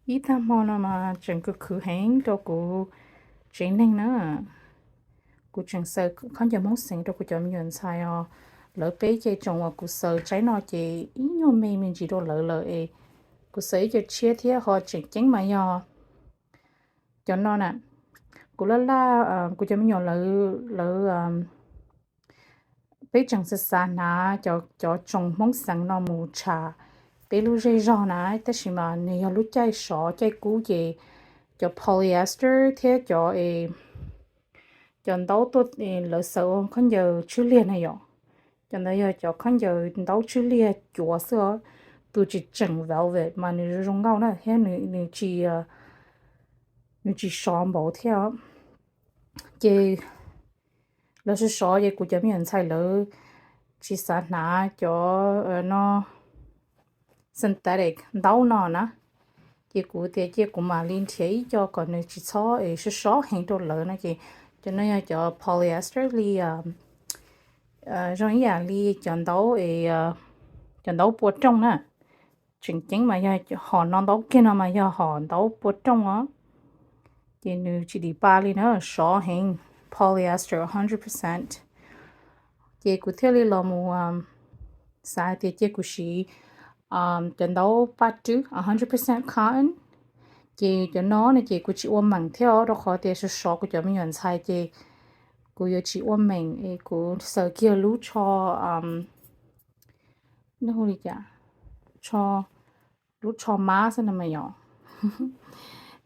Ib tag hmo no mas tseem khwv khwv heev rau kuv tsev neeg na. Kuv tseem xaws khaub ncaws Hmoob xeev rau kuv cov me nyuam ntxhais os. Lawv peb ce tsoom uas kuv xaws tsaib no ces ib nyuag me me ntsis rau lawv lawm es kuv xaws ib co tshiab thiab ho tseem ceeb mas yog cov no na. Kuv laj laj, kuv cov me nyuam lawv, peb tseem xav xav hnav cov tsoom Hmoob xeev no mus tsham peb lub zej zog na, tab sis mas nws yog lub caij sov caij kub ces cov polyester thiab cov, cov ntaub tuaj, lawv xaws ua khaub ncaws tswb liag na yom. Cov ntawd yog cov khaub ncaws ntaub tswb liag cuav xwb os. Tus tsis tseem velvet mas nws zoo nkauj na thiab nws tsis, nws tsis sov npaum thiab. Ces lawv sov sov ces kuv cov me nyuam ntxhais lawv tsis xav hnav cov no synthetic ntaub no na. Ces kuv tias cia kuv mam li nrhiav ib co kom nws tsis txhob es sov sov heev rau lawv no ces cov no yog cov polyester li, zoo ib yam li cov ntaub, cov ntaub pua rooj na. Tseem ceeb mas yog hom no ntaub kiag no mas yog hom ntaub pua rooj os. Ces nws tsis dim pa li na, sov heev, polyester hundred percent. Ces kuv thiaj li los mus xav hais tias cia kuv siv cov ntaub paj rwb hundred percent cotton. Ces cov no no ces kuv tsis ua meem thiab os, rau qhov tias sov sov kuv cov me nyuam ntxhais ces kuv yuav tsis ua meem es kuv xaws kiag lub tsho, nws hu li cas, lub tsho mab xwb no mas yom.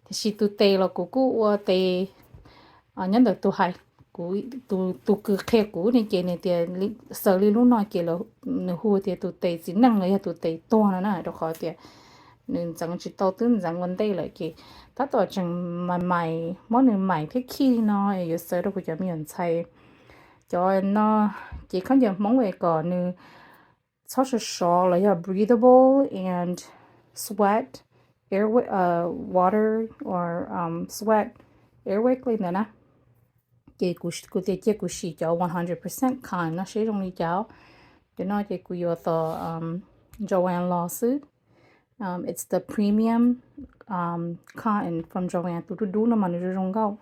Tiam sis tus tes los kuv kuj ua tes, nyob ntawm tus hais, kuv, tus kws qhia kuv ne ces nws tias xaws li lub no ces nws hu tias tus tes txiv neej los yog tus tes tuag no na, rau qhov tias nws ntxeev tsis tau twb ntxeev ua ntej lawm ces tab tom tseem mais mais muab nws mais thiab khij li no es yuav xaws rau kuv cov me nyuam ntxhais. Cov no ces khaub ncaws Hmoob es kom nws txhob sov sov los yog breathable and sweat, air, water or sweat, airway li ntawd na. Ces kuv tias cia kuv sim cov one hundred percent cotton no seb zoo li cas. Cov no ces kuv yuav tom Joann los xwb. It's the premium cotton from Joann, tus dub dub no mas nws zoo zoo nkauj.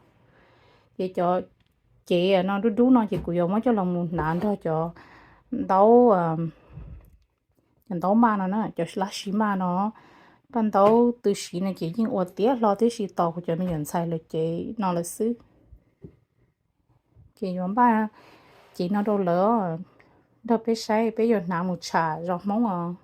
Ces cov cev no dub dub no ces kuv yuav muab coj los mus hnav nrog cov ntaub, cov ntaub maj no na, cov lab siv maj no. Paj ntaub tw siv no ces yeej ua tiav hlo tib si tos kuv cov me nyuam ntxhais lawv cev no lawm xwb. Ces yuav npaj cev no rau lawv nrog peb saib peb yuav hnav mus tsham zos Hmoob os.